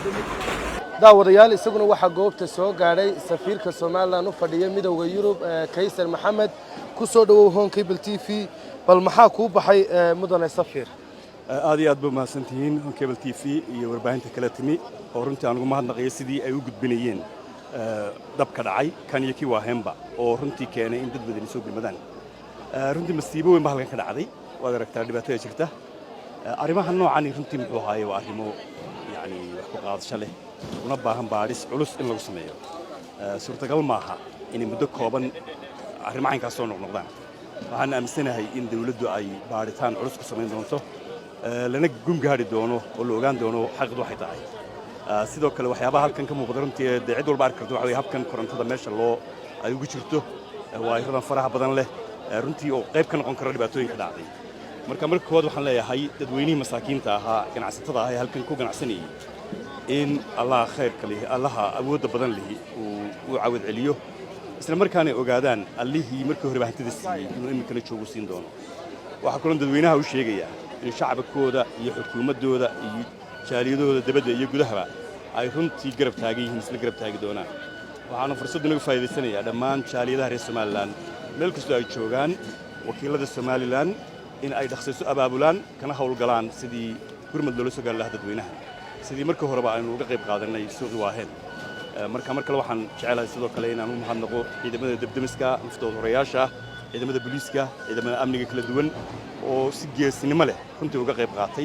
Daawadayaal, isaguna waxaa goobta soo gaadhay safiirka Somaliland u fadhiya Midowda Yurub, Kaysar Maxamed. Ku soo dhowow Horn Cable TV. Bal maxaa kuu baxay, mudane safiir? Aad iyo aad ba mahadsantihiin Horn Cable TV iyo warbaahinta kala timi, oo runtii aan ugu mahadnaqayo sidii ay u gudbinayeen dabka dhacay kan iyo kii Waaheenba, oo runtii keenay in dad badani soo gurmadaan. Runtii masiibo weyn ba halkan ka dhacday. Waad aragtaa dhibaatada jirta. Arrimaha noocani runtii muxuu ahaaye, waa arrimo yacni wax ku qaadasho leh, una baahan baadhis culus in lagu sameeyo. Suurtagal maaha inay muddo kooban arrimo caynkaas soo noqnoqdaan. Waxaan aaminsanahay in dawladdu ay baadhitaan culus ku samayn doonto, lana gungaari doono oo la ogaan doono xaqiiqdu waxay tahay. Sidoo kale, waxyaabaha halkan ka muuqda runtii dee cid walba arki karto waxa weye habkan korontada meesha loo ay ugu jirto, waayaradan faraha badan leh, runtii oo qayb ka noqon kara dhibaatooyinka dhacday. Marka koowaad waxaan leeyahay dadweynihii masaakiinta ahaa, ganacsatada ahaa ee halkan ku ganacsanayay, in Allaha khayrka lihi, Allaha awoodda badan lihi, uu u cawad celiyo, isla markaana ogaadaan Allihii markii horeba hantida siiyey inuu iminkana joogu siin doono. Waxaa kaloo dadweynaha u sheegayaa in shacabkooda iyo xukuumaddooda iyo jaaliyadahooda dibadda iyo gudahaba ay runtii garab taagan yihiin, isla garab taagi doonaan. Waxaana fursadda naga faa'iidaysanayaa dhammaan jaaliyadaha reer Somaliland meel kastoo ay joogaan, wakiillada Somaliland, in ay dhaqsayso abaabulaan kana hawlgalaan sidii gurmad loola soo gaari lahaa dadweynaha, sidii markii horeba aynu uga qayb qaadanay suuqi Waaheen. Marka mar kale waxaan jecelahay sidoo kale inaan u mahadnaqo ciidamada debdemiska, naftooda horayaasha, ciidamada booliiska, ciidamada amniga kala duwan oo si geesinimo leh runtii uga qayb qaatay.